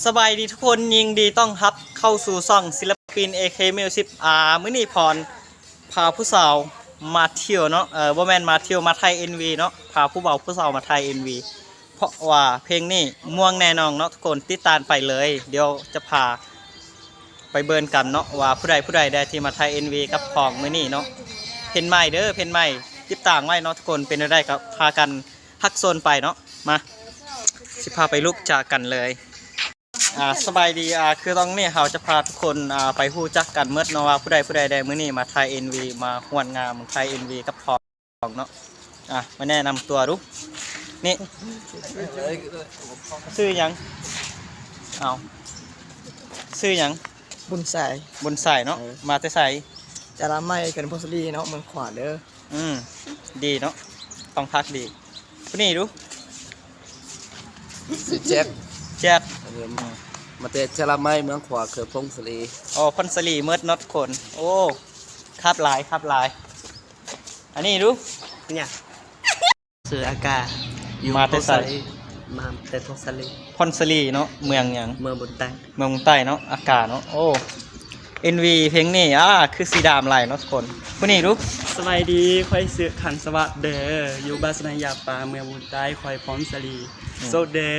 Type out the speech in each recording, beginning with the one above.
ສະບາຍດີທຸກຄົນ, ຍິນດີຕ້ອນຮັບເຂົ້າສູ່ຊ່ອງສິລະປິນ ເອ ເຄ Music. ອາ ມື້ນີ້ພອນພາຜູ້ສາວມາທ່ຽວເນາະ, ເອີ ບໍ່ແມ່ນມາທ່ຽວ, ມາຖ່າຍເອັມວີເນາະ, ພາຜູ້ບ່າວຜູ້ສາວມາຖ່າຍເອັມວີ ເພາະວ່າເພງນີ້ມ່ວນແນ່ນອນເນາະທຸກຄົນ, ຕິດຕາມໄປເລີຍ. ດຽວຈະພາໄປເບິ່ງກັນເນາະ ວ່າຜູ້ໃດຜູ້ໃດແດ່ທີ່ມາຖ່າຍເອັມວີກັບພອງມື້ນີ້ເນາະ. ເພງໃໝ່ເດີ ເພງໃໝ່, ຕິດຕາມໄວ້ເນາະທຸກຄົນ. ເປັນແນວໃດກໍພາກັນຮັກຊົນໄປເນາະ. ມາ ຊິພາໄປລຸກຈາກກັນເລີຍ. ອາ ສະບາຍດີ, ອາ ຄືຕອນນີ້ເຮົາຈະພາທຸກຄົນ ອາ ໄປຮູ້ຈັກກັນໝົດເນາະ ວ່າຜູ້ໃດຜູ້ໃດແດ່ມື້ນີ້ມາຖ່າຍເອັມວີ ມາຮ່ວມງານຖ່າຍເອັມວີກັບພອງເນາະ. ອາ ມາແນະນຳຕົວດູ. ນີ້ ຊື່ຫຍັງ? ເອົາ ຊື່ຫຍັງ? ບຸນໄຊ. ບຸນໄຊເນາະ. ເອີ ມາແຕ່ໃສ? ຈາລາໄມ ແຂວງຜົ້ງສາລີເນາະ, ເມືອງຂວາເດີ. ອືມ ດີເນາະ, ຕ້ອງພັກດີ. ຜູ້ນີ້ດູ. ຊື່ແຈັກ. ແຈັກ. ເອີ ມາແຕ່ຈາລາໄມ ເມືອງຂວາ ເຂດຜົ້ງສາລີ. ອໍ ຜົ້ງສາລີໝົດເນາະທຸກຄົນ. ໂອ້ ຄັກຫຼາຍ ຄັກຫຼາຍ. ອັນນີ້ດູ. ຫຍັງ? ຊື່ອາກາ ຢູ່ ມາແຕ່ໃສ? ຜົ້ງສາລີ. ມາແຕ່ຜົ້ງສາລີ. ຜົ້ງສາລີເນາະ, ເມືອງຫຍັງ? ເມືອງບຸນໃຕ້. ເມືອງບຸນໃຕ້ເນາະ, ອາກາເນາະ. ໂອ້ ເອັມວີເພງນີ້ ອາ ຄືສີດຳຫຼາຍເນາະທຸກຄົນ. ຜູ້ນີ້ດູ. ສະບາຍດີ, ຂ້ອຍຊື່ ຂັນສະຫວັດເດີ, ຢູ່ບ້ານສະນາຍາປາ, ເມືອງບຸນໃຕ້, ຂ້ອຍຜົ້ງສາລີ. ອືມ ໂສດເດີ.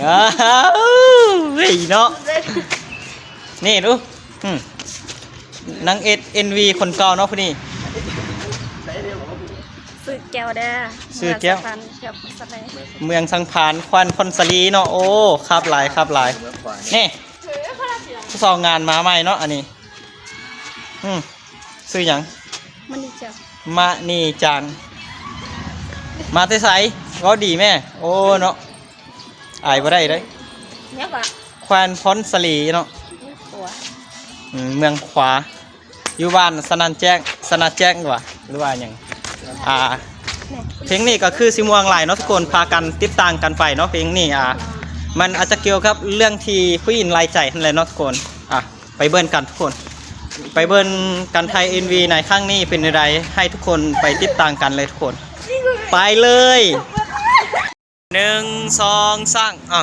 ອ້າວ ເອີຍເນາະ. ນີ້ດູ. ອືມ ນາງເອກເອັມວີຄົນເກົ່າເນາະຜູ້ນີ້. ຊື່ແກ້ວເດີ. ຊື່ແກ້ວ. ເມືອງສັງພານ ແຂວງຜົ້ງສາລີ. ເມືອງສັງພານ ແຂວງຜົ້ງສາລີເນາະ. ໂອ້ ຄັກຫຼາຍ ຄັກຫຼາຍ. ນີ້ ຜູ້ສາວງານມາໃໝ່ເນາະອັນນີ້. ອືມ ຊື່ຫຍັງ? ມະນີຈັນ. ມະນີຈັນ. ມາແຕ່ໃສ? ເວົ້າດີແມ້. ໂອ້ເນາະ ອາຍບໍ່ໄດ້ເດ້. ແຂວງຜົ້ງສາລີເນາະ. ເມືອງຂວາ. ອືມ ເມືອງຂວາ. ຢູ່ບ້ານສະໜາແຈ້ງ, ສະໜາແຈ້ງຫວາ ຫຼືວ່າຫຍັງ? ອາ ເພງນີ້ກໍຄືຊິມ່ວນຫຼາຍເນາະທຸກຄົນ, ພາກັນຕິດຕາມກັນໄປເນາະ. ເພງນີ້ ອາ ມັນອາດຈະກ່ຽວກັບເລື່ອງທີ່ຜູ້ຍິງຫຼາຍໃຈຫັ້ນແຫຼະເນາະທຸກຄົນ. ອາ ໄປເບິ່ງກັນທຸກຄົນ, ໄປເບິ່ງກັນຖ່າຍເອັມວີໃນຄັ້ງນີ້ເປັນແນວໃດ, ໃຫ້ທຸກຄົນໄປຕິດຕາມກັນເລີຍທຸກຄົນ. ໄປເລີຍ. ໜຶ່ງ ສອງ ສາມ ອະ.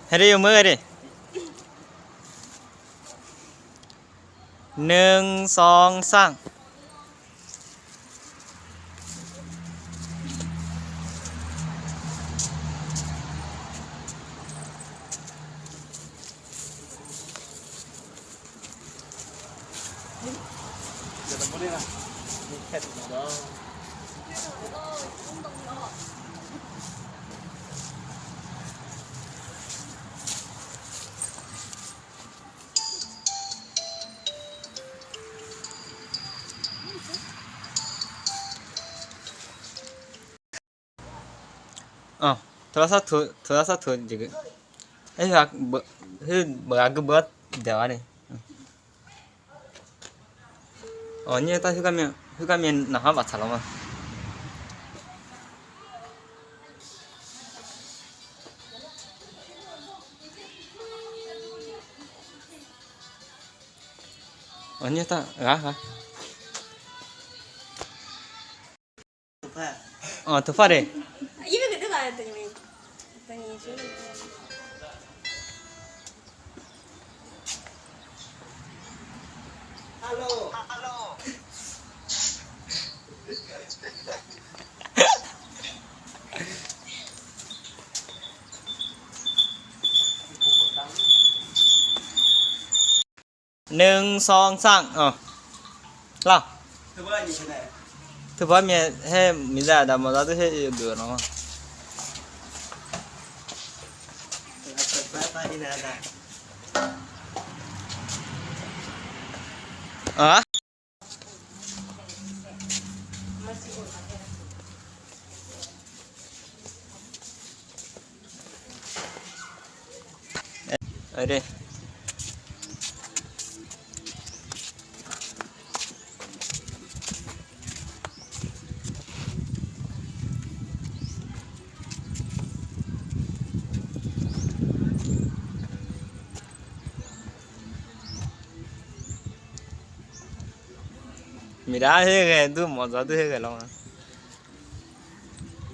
ໃຫ້ໄດ້ຍົກມືເດີ. ໜຶ່ງ ສອງ ສາມ. ອ້າວ ໂທລະສັບໂທ ໂທລະສັບໂທ ເອີ ເອີ ເບີ ເບີ ເບີ ດຽວອັນນີ້. ອໍ ນີ້ຕາຄືກັນແມ່ນ ຄືກັນແມ່ນນະຫາວັດສາລະມະ. ອໍ ນີ້ຕາ ອາ ອາ. ອໍ ໂທຟາເດ. ໜຶ່ງ ສອງ ສາມ ເອົາ ລາວ ຖືວ່າມີແຮງມີແລດຳມາລາວເຮັດຢູ່ເດືອນເນາະ ອາ. ເອີເດ້ Mira, he, he, du mo za du he, he, lo.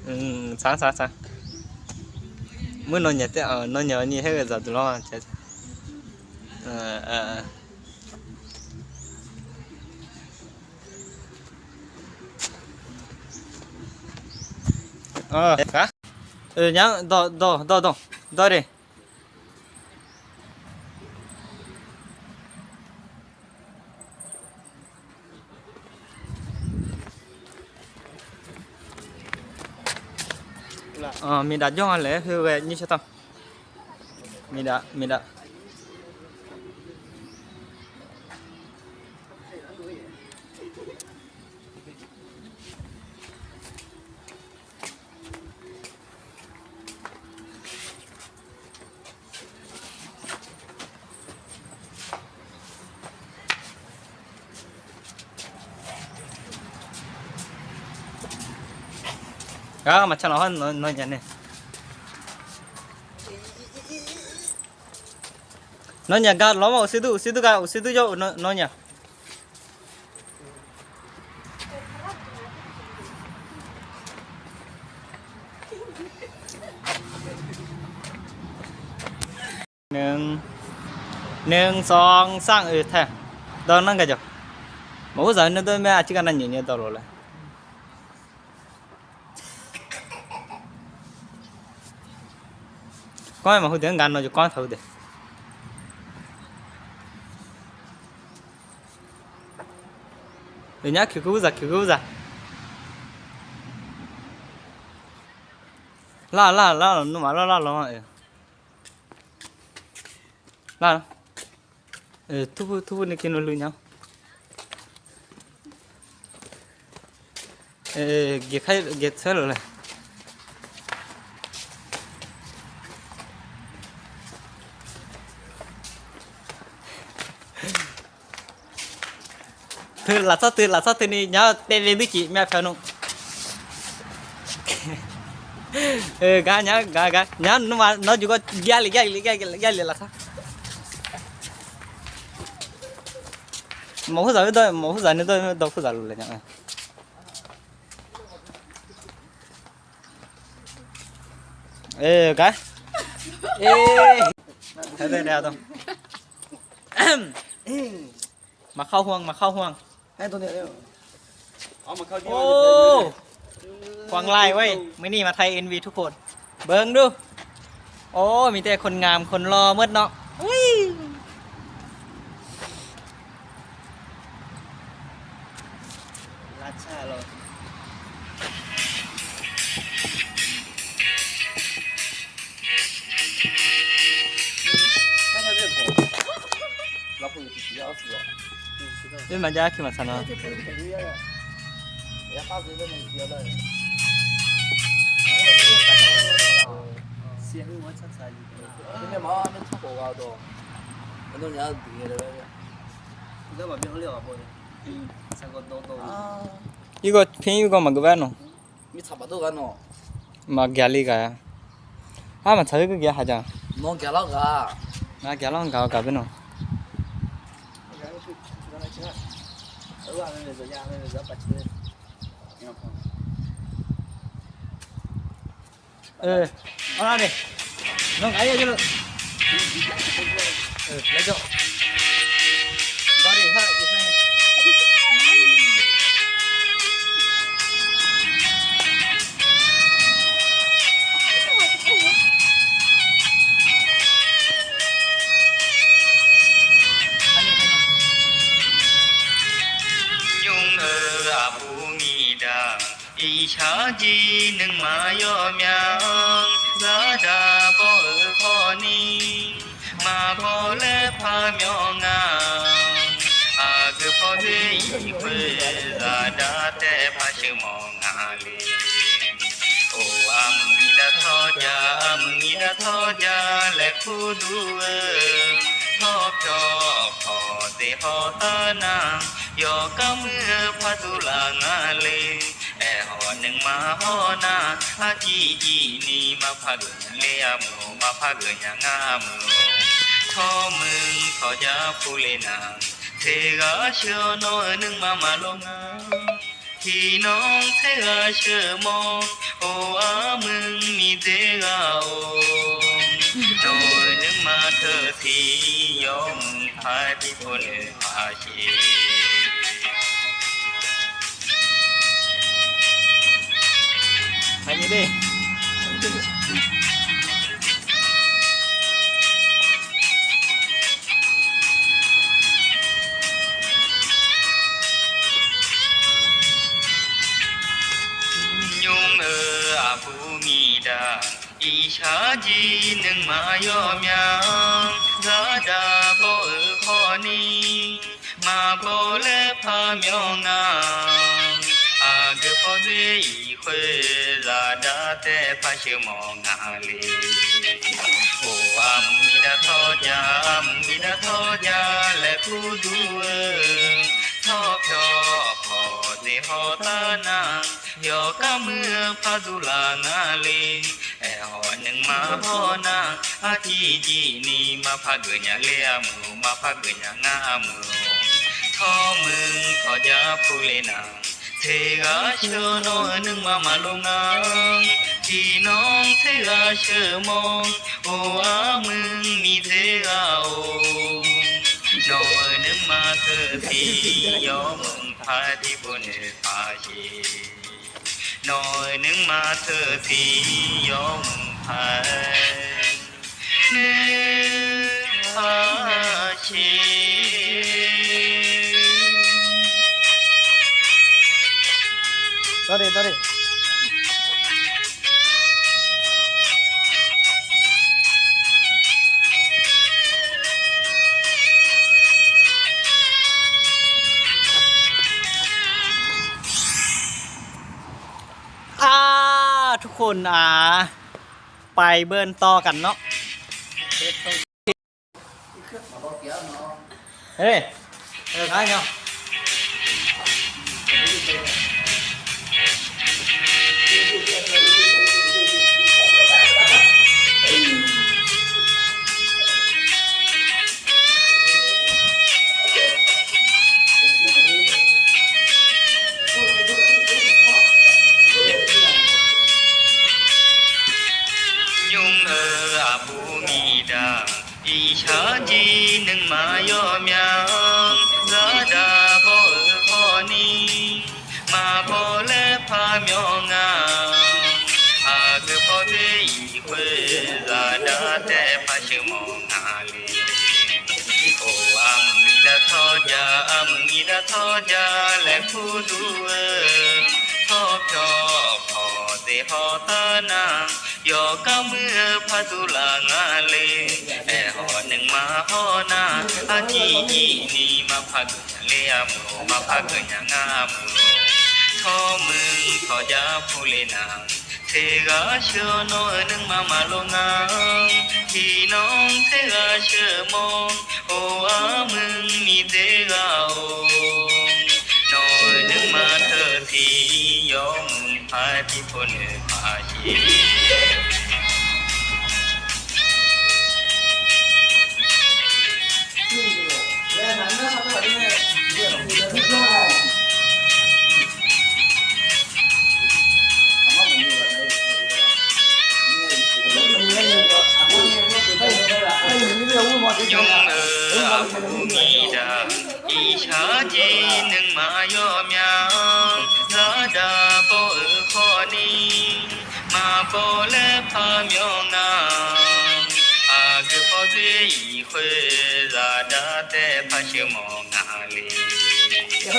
Ừm, sang, sang, sang. Mu no nya te, ơ, no nya ni he, he, za du lo, cha, cha. Ơ, ơ, ơ. Ơ, ka? Ơ, nya, do, do, do, do. Do re. Ơ, mi da jong ale, hue, ni sa ta. Mi da, mi da. Ka ma cha no han no, no nya ne. No nya ga lo ma usidu, usidu ga, usidu yo no, no nya. ໜຶ່ງ ໜຶ່ງ ສອງ ສາມ ເອີ ແທ້ ດອກນັ້ນກະຈະ ມາຮູ້ສາວເນີໂດແມ່ອາຈິການນັ້ນເຍເຍດອກໂລແລະ ກ້ອຍມາຮູ້ເຖິງກັນເນາະ ຢູ່ກ້ອນເຂົາເດ້ ເດີຍະ ຄິວກູຊາ ຄິວກູຊາ ລາ ລາ ລາ ນຸມາ ລາ ລາ ລາ ເອີ ລາ ເອີ ທຸບ ທຸບ ນີ້ກິນລຸຍໆ ເນາະ ເອີ ເກະໄຂ່ ເກະເຊີເລີຍ Tơ, la sa tơ, la sa tơ ni nya te le du ki me pha no. Ơ, ga nya, ga, ga. Nya no ma, no ju ko, gya le, gya le, gya le, gya le la sa. Mo hu za do, mo hu za ni do, do hu za lu le nya. Ơ, ga. Ê. Thế đây, đây, đây. ມາເຂົ້າຮ່ວງ ມາເຂົ້າຮ່ວງ ໃຫ້ຕົວນີ້ເດ້ ເອົາມາເຂົ້າ ໂອ້ ຂວາງຫຼາຍເວີຍ ມື້ນີ້ມາຖ່າຍເອັມວີທຸກຄົນ ເບິ່ງດູ ໂອ້ ມີແຕ່ຄົນງາມຄົນຫຼໍ່ໝົດເນາະ ອຸ້ຍ ລາຊາຫຼໍ່. ເປັນມາຢາຄືມາຊະເນາະ Igo pin igo magvano. Mi tha ba do ga no. Ma gyali ga ya. Ha ma tha ga ya ha ja. No gyala ga. Na gyala ga ga bino. Eh, ala de. No, ayo dulu. Eh, let's go. Bari, ha, isa. Yung, eh, abu ngida. Isha ji nung ma yo myang, za da bo u ko ni, ma bo le pha myong a, a gu pho de i kwe, za da te pha shi mong a le. O a mu ni da tho ja, a mu ni da ເທາະຢາແລະຄູດູເອີ ເພາະເພາະພໍເຕເພາະຕານາ ຢໍກຳເອີພະຕຸລາງາເລ ແອຮອດໜຶ່ງມາຮອນາ ອາຈີຈີນີມາພາເກີຍາເລອາໂມ ມາພາເກີຍາງາອາໂມ ທໍມຶງທໍຢາພູເລນາ ເທກາເຊໂນໜຶ່ງມາມາໂລງາ ທີ່ນ້ອງເທກາເຊໂມ ໂອອາມຶງມີເຕກາໂອ ໂນໜຶ່ງມາເທີທີ່ຢອງພາຍທີ່ຄົນເອພາເຊ ໄປນີ້ເດ້ ຍຸງເອີອາພູມີດາ ອີຊາຈີໜຶ່ງມາຢອມຍາງ ຊາດາບໍ່ເອີຂໍນີ ມາບໍ່ແລພາມຍອງງາມ ອາເກີພໍເດອີເຄ ຊາດາແຕພາເຊມອງງາເລ ໂອອາມມີດາທໍຢາ ອາມມີດາທໍຢາ ແລຄູດູເອີ ທໍເພາະພໍເຕເພາະຕານາ ຢໍກຳເອີພະຕຸລາງາເລ ແອຮອດໜຶ່ງມາຮອນາ ອາຈີຈີນີມາພາເກີຍາເລອາໂມ ມາພາເກີຍາງາອາໂມ ທໍມຶງທໍຢາພູເລນາ ເທກາເຊໂນໜຶ່ງມາມາໂລງາ ທີ່ນ້ອງເທກາເຊໂມ ໂອອາມຶງມີເທກາໂອ ໂນໜຶ່ງມາເທີທີ່ຢອງພາທີ່ບຸນພາເຊ ໜ້ອຍໜຶ່ງມາເທີທີ່ຢອງພາຍເນພາເຊ ຕໍ່ເດ ຕໍ່ເດ. ອ່າ ທຸກຄົນ ອ່າ ໄປເບິ່ງຕໍ່ກັນເນາະ ເອີ ເອີ ໄດ້ເນາະ. ຍຸງເອີອາບູມີດາ ອີຊາຈີໜຶ່ງມາຢອມຍາມ ຊາດາບໍ່ເອີຂໍນີ ມາບໍ່ແລພາມຍອງງາມ ອາຄືພໍເຕອີເຄ ຊາດາແຕພາຊື່ມອງງາເລ ໂອອາມີດາທໍຢາ ອາມີດາທໍຢາ ແລຄູດູເອີ ທໍຈອກພໍເຕຫໍຕານາ ຢໍກາເມືອພາຕຸລາງາເລ ແອຮອດໜຶ່ງມາຮອນາ ອາຈີຈີນີມາພາເກີຍາເລອາໂມ ມາພາເກີຍາງາອາໂມ ທໍມຶງທໍຢາພູເລນາ ເທກາເຊໂນໜຶ່ງມາມາໂລງາ ທີ່ນ້ອງເທກາເຊໂມ ໂອອາມຶງມີເຕກາໂອ ໂນໜຶ່ງມາເທີທີ່ຢອງພາທີ່ຄົນເອພາເຊ ຍອງເອີອາບູມີດາ ອີຊາຈີໜຶ່ງມາຢອມຍາມ ຊາດາບໍ່ເອີຂໍນີ ມາບໍ່ແລພາມຍອງງາມ ອາຄືພໍເຕອີເຄ ຊາດາແຕພາຊື່ມອງງາເລ ອາ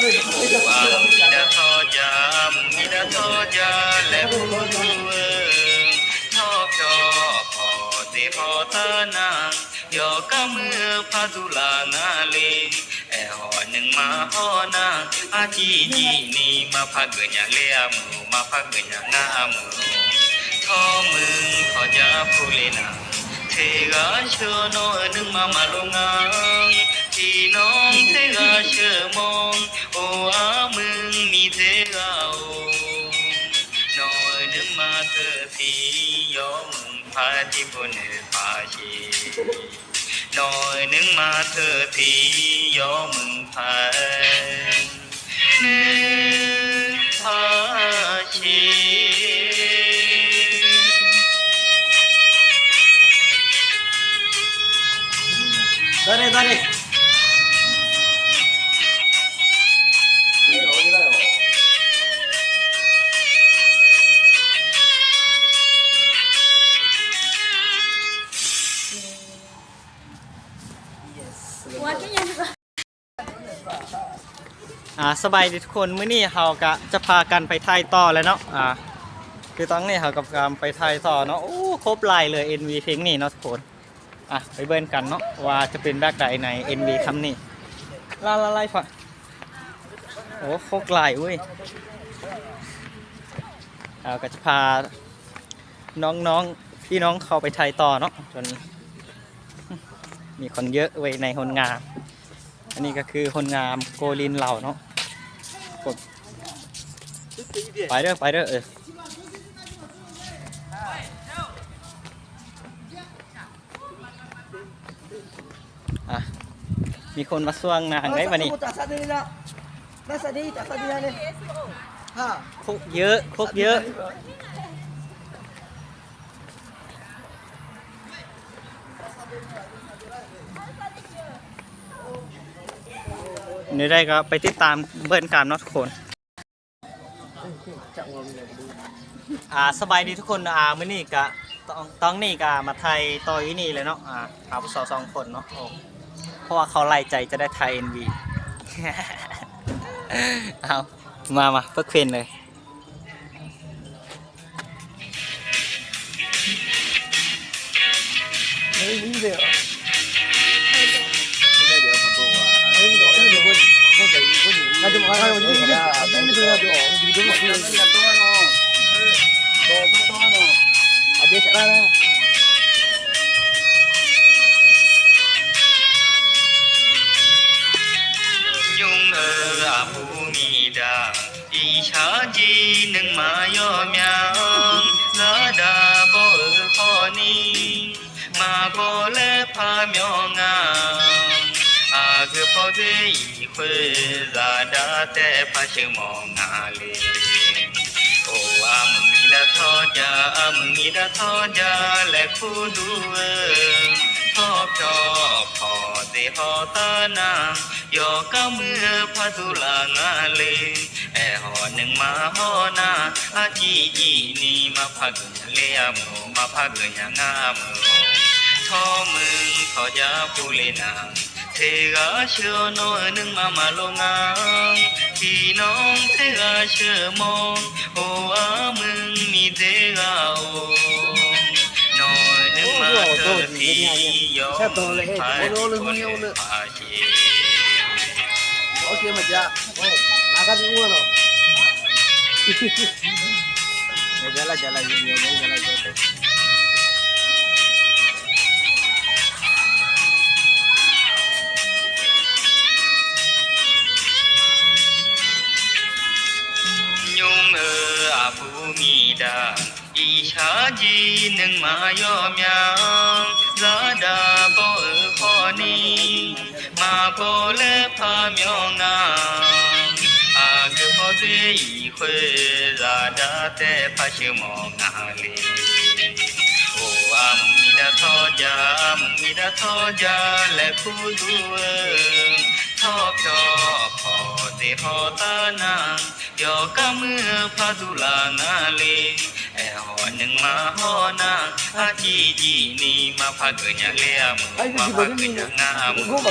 ມີດາທໍຢາ ອາມີດາທໍຢາ ແລຄູດູເອີ ທໍຈອກພໍເຕພໍຕານາ ຢໍກາເມືອພາຕຸລາງາເລ ແອຮອດໜຶ່ງມາຮອນາ ອາຈີຈີນີມາພາເກີຍາເລອາໂມ ມາພາເກີຍາງາອາໂມ ຖ မုၢ်ၽွင်းယႃၽူႈလဵၼ်ႈၼၢင်း ထေႇရႃႇၸိူဝ်ႉၼေႃႈ ၼိုင်ႈမႃး မႃးလူင်းငၢမ်း ပီႈၼွင်ႉထေႇရႃႇၸိူဝ်ႉမွင်း ဢူဝ်းဢႃး မုင်ႈမီးထေႇရႃႇဢူဝ်း ၼေႃႈ ၼိုင်ႈမႃး ထိူဝ်းသီႇ ယေႃးမုင်ႈၽႃႉ တီႈၽူႈၼိူဝ်ၽႃႉသီႇ ၼေႃႈ ၼိုင်ႈမႃး ထိူဝ်းသီႇ ယေႃးမုင်ႈၽႃႉ ၼိုင်ႈ ၽႃႉ သီႇ။ ອ່າ ສະບາຍດີທຸກຄົນ ມື້ນີ້ເຮົາກະຈະພາກັນໄປຖ່າຍຕໍ່ແລ້ວເນາະ ອ່າ ຄືຕອນນີ້ເຮົາກຳລັງໄປຖ່າຍຕໍ່ເນາະ ໂອ້ ຄົບຫຼາຍເລີຍ ເອັມວີ ເພງນີ້ເນາະທຸກຄົນ ອ່າ ໄປເບິ່ງກັນເນາະ ວ່າຈະເປັນແບບໃດໃນ ເອັມວີ ຄຳນີ້ ລາລາໄລຟະ ໂອ້ ຄົບຫຼາຍເວີ້ຍ ເຮົາກະຈະພານ້ອງໆ ພີ່ນ້ອງເຂົ້າໄປຖ່າຍຕໍ່ເນາະ ຕົວນີ້ ມີຄົນເຍອະເວີ້ຍໃນໂຮງງານ ອັນນີ້ກະຄືໂຮງງານໂກລິນລາວເນາະ ກົດ ໄປເດີ ໄປເດີ ເອີ ອ່ະ ມີຄົນມາຊ່ວງນາງໄດ້ບາດນີ້ ຄົກເຍອະ ຄົກເຍອະ. ແນວໃດກະໄປຕິດຕາມເບິ່ງກັນເນາະທຸກຄົນ ອ່າ ສະບາຍດີທຸກຄົນ ອ່າ ມື້ນີ້ກະ ຕອນ ຕອນນີ້ກະມາຖ່າຍຕໍ່ຢູ່ນີ້ແຫຼະເນາະ ອ່າ ຫາຜູ້ສາວສອງຄົນເນາະ ໂອ້ ເພາະວ່າເຂົາຫຼາຍໃຈຈະໄດ້ຖ່າຍ ເອັມວີ ເອົາ ມາ ມາ ເປີດເພງເລີຍ. ຍຸງເອີ ອາບູມີດາ ອີຊາຈີໜຶ່ງມາຍໍ້ມຍາງ ລາດາບໍ່ເອີຂໍໜີ ມາບໍ່ແລພາມຍອງງາມ ອາຄືພໍ່ເດອີເຄ ລາດາແຕ່ພາເຊີມອງງາເລ ໂອອາມຶງມີດາທໍຢາ ອາມຶງມີດາທໍຢາ ແລຄູດູເອີ ທອບຈອບພໍເດຫໍຕານາ ຍອກາມືພາດຸລາງາເລ ແອຫໍໜຶ່ງມາຫໍນາ ອາຈີຈີນີມາພາກ ເລອາໂມມາພາກເອີຍງາໂມ ທໍມຶງທໍຢາປູເລນາ ເທກາເຊໂນໜຶ່ງມາມາໂລງາ ພີ່ນ້ອງເທກາເຊມອງ ໂອອາມຶງມີເທກາໂອ ໜ້ອຍໜຶ່ງມາເທີທີ່ຍອມພາທີ່ຄົນພາ ຍຸງເອີ ອາບູມີດາ ອີຊາຈີໜຶ່ງມາຍໍ້ມຍາງ ລາດາບໍ່ເອີຂໍໜີ ມາບໍ່ແລພາມຍອງງາມ ອາຄືພໍ່ເດອີເຄ ລາດາແຕ່ພາເຊມອງງາເລ ໂອອາມຶງມີດາທໍຢາ ອາມຶງມີດາທໍຢາ ແລຄູດູເອີ ທອບຈອບພໍເດຫໍຕານາ ຍອກາມືພາດຸລາງາເລ ແອຫໍໜຶ່ງມາຫໍນາ ອາຈີຈີນີມາພາກເອີຍງາເລອາໂມມາພາກເອີຍງາໂມ ທໍມຶງ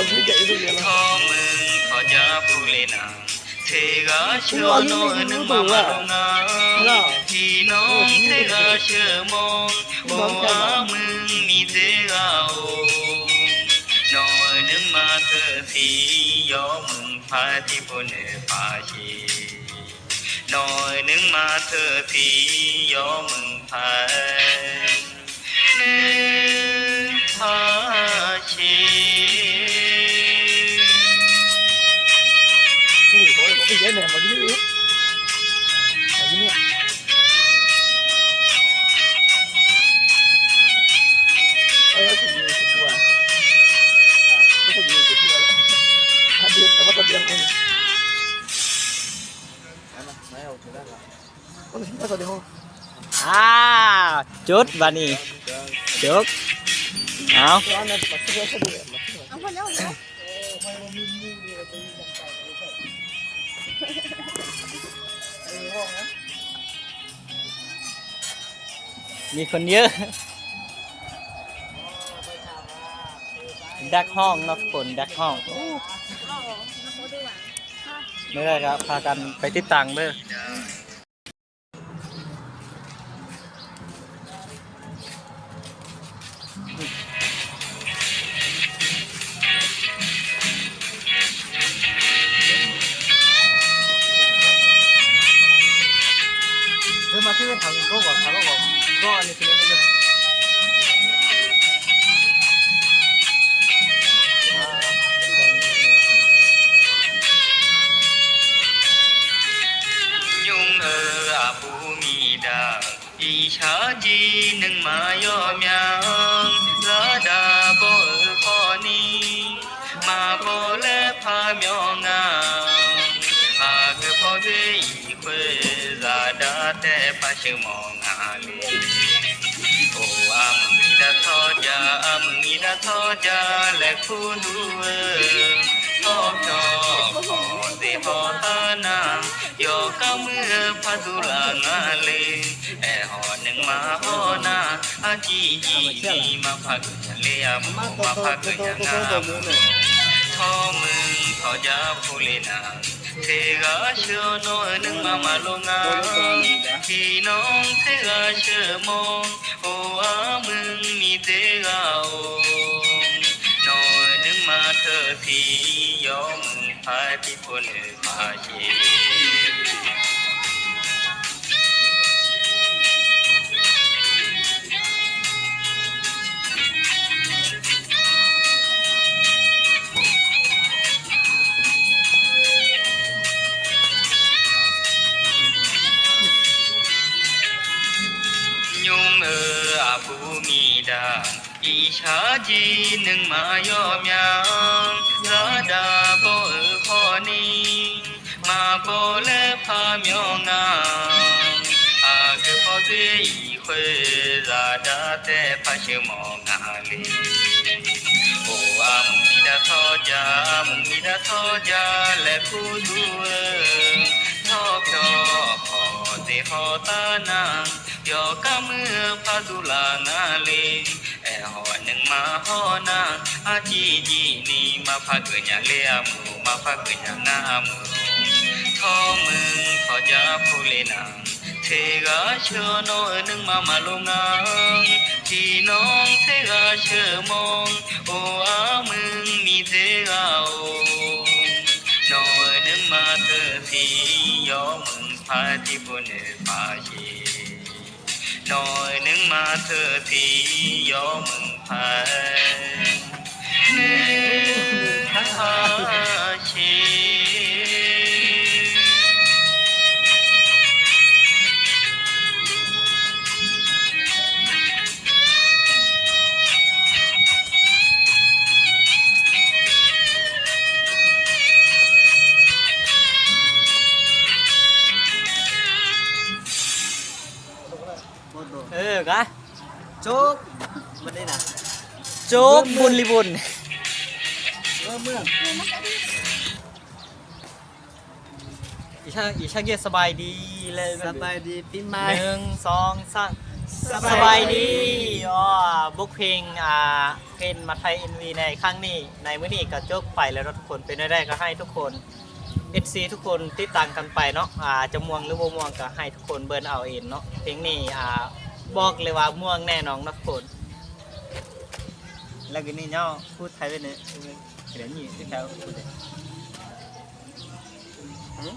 ທໍຢາປູເລນາ ເທກາເຊໂນໜຶ່ງມາມາໂລງາ ພີ່ນ້ອງເທກາເຊມອງ ໂອອາມຶງມີເທກາໂອ ໜ້ອຍໜຶ່ງມາເທີທີ່ຍອມ ພາທີ່ຜູ້ເນພາຊີ ໜ້ອຍໜຶ່ງມາເທີທີ່ຍອມ ພາຍ ໜຶ່ງພາຊີ ນີ້ ໂອ້ຍ ບໍ່ເປັນຫຍັງແດ່ ມາຢູ່ນີ້ ມາຢູ່ນີ້ ເອີ ຊິຢູ່ຊິຕົວ ອ່າ ກໍຊິຢູ່ຊິຕົວ ອາທິດ ແຕ່ວ່າກໍດຽວ ອ່າ ຈຸດບາດນີ້ ຈຸດ ເອົາ ມີຄົນເຍອະ ດັກຮ້ອງເນາະ ຄົນດັກຮ້ອງ ໂອ້ ແລ້ວກໍພາກັນໄປຕິດຕັ້ງເດີ. ເດີ ມາທີ່ທາງໂລກກ່ອນ ທາງໂລກກ່ອນ ກໍອັນນີ້ຄືເລື່ອງ ຍຸງເອີ ອາ ບໍ່ມີດາ ອີຊາຈີໜຶ່ງມາຍໍ້ມຍາງ ລາດາບໍ່ເອີຂໍນີ້ ມາບໍ່ແລພາມຍອງງາມ ອາເກີບພໍເວອີເຄວ ລາດາແຕ່ປາເຊີມອງງາເລ ໂອອາມຶງມີດາທໍຢາ ອາມຶງມີດາທໍຢາ ແລຄູດູເອີ ທອບທອບພໍເຊຫໍຕານາງ ຍໍກາເມືອພາດູລາງາເລ ແອຫໍໜຶ່ງມາຫໍນາ ອາຈີຈີນີມາພາກຍາເລອາໂມ ມາພາກຍາງາໂມ ທໍມຶງທໍຢາພູເລນາ ເທກາເຊີນອໜຶ່ງມາມາໂລງາ ພີ່ນ້ອງເທກາເຊີມອງ ໂອອາມຶງມີເທກາໂອ ນອໜຶ່ງມາເທີທີ່ ຍໍມຶງພາທີ່ພົນເອີ ຍຸງເອີ ອາ ບໍ່ມີດາ ອີຊາຈີໜຶ່ງມາຍໍ້ມຍາງ ລາດາບໍ່ເອີຂໍນີ້ ມາບໍ່ແລພາມຍອງງາມ ອາເກີບພໍເວອີເຄວ ລາດາແຕ່ພາເຊີມອງງາເລ ໂອອາມຶງມີດາທໍຢາ ອາມຶງມີດາທໍຢາ ແລຄູດູເອີ ທອບທອບພໍເຊຫໍຕານາງ ຍໍກາເມືອພາດູລາງາເລ ແອຫໍໜຶ່ງມາຫໍນາງ ອາຈີຈີນີມາພາກຍາເລອາໂມ ມາພາກຍາງາໂມ ທໍມຶງທໍຢາພູເລນາງ ເທກາເຊີນອໜຶ່ງມາມາໂລງາມ ພີ່ນ້ອງເທກາເຊີມອງ ໂອອາມຶງມີເທກາໂອ ນອໜຶ່ງມາເທີທີ່ ຍໍມຶງພາທີ່ບຸນເອີພາເຊ ໜ້ອຍໜຶ່ງມາເທີທີ່ ຍໍມຶງພາຍ ໜຶ່ງພາເຊ. ເອີ ກະ ໂຈກ ບັດນີ້ນະ ໂຈກບຸນລີບຸນ ເມືອງ ອີຊາ ອີຊາເກຍ ສະບາຍດີ ແລະ ສະບາຍດີປີໃໝ່ ໜຶ່ງ ສອງ ສາມ ສະບາຍດີ ສະບາຍດີ ອໍ ບົກເພງ ອ່າ ເພງມາໄທເອັມວີໃນຄັ້ງນີ້ ໃນມື້ນີ້ກະຈົບໄປແລ້ວເນາະທຸກຄົນ ເປັນແນວໃດກະໃຫ້ທຸກຄົນ ເອັຟຊີທຸກຄົນຕິດຕາມກັນໄປເນາະ ອາ ຈະມ່ວນຫຼືບໍ່ມ່ວນກະໃຫ້ທຸກຄົນເບິ່ງເອົາເອງເນາະ ເພງນີ້ ອາ ບອກເລີຍວ່າມ່ວນແນ່ນອນເນາະທຸກຄົນ ແລ້ວກະນີ້ເນາະ ພູດໄທເວີຍເນາະ ເປັນແບບນີ້ຄືເກົ່າ ຫື?